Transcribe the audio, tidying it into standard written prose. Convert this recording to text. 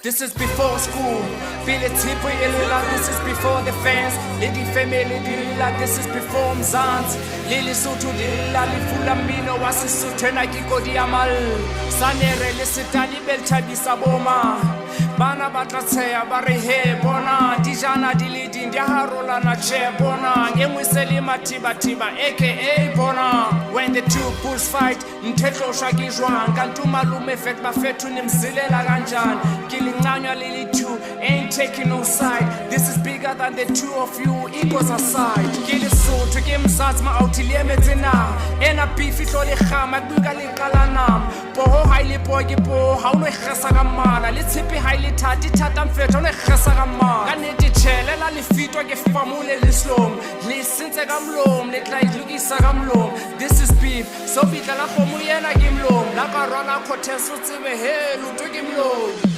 This is before school. Pele tshepo e lela, this is before the fans. Le di-family di lela, this is before Mzansi. Le Lesotho di lela, lefu la mmino wa Sesotho ena ke kodi ya malla. Sanere le setali be le thabisa boma. Bana ba tla tsheha ba re he bona dijana di le ding di a harolana tjhe bonang e nngwe se le mathibathiba aka bonang. When the two bulls fight ntho e tlo shwa ke jwang kanti umalume fet bafethu nimzilela kanjani ke lincanywa leli two ain't taking no side this is bigger than the two of you egos aside ke lesotho ke mzatsi ma-outi le emetse na ena beef e tlo le kgama ke bue ka leqa la nama poho ha e le poho ke poho ha o no e kgesa ka mmala le tshepe ha e le thata e thata mfetho ha o no e kgesa ka mmala ka nnete tjhelela lefitwa ke famole le slomo le sentse ka molomo le tla e lokisa ka molomo this is beef so bitla la kgomo yena ke molomo la ka rwala cortes o tsebe he loto ke molomo.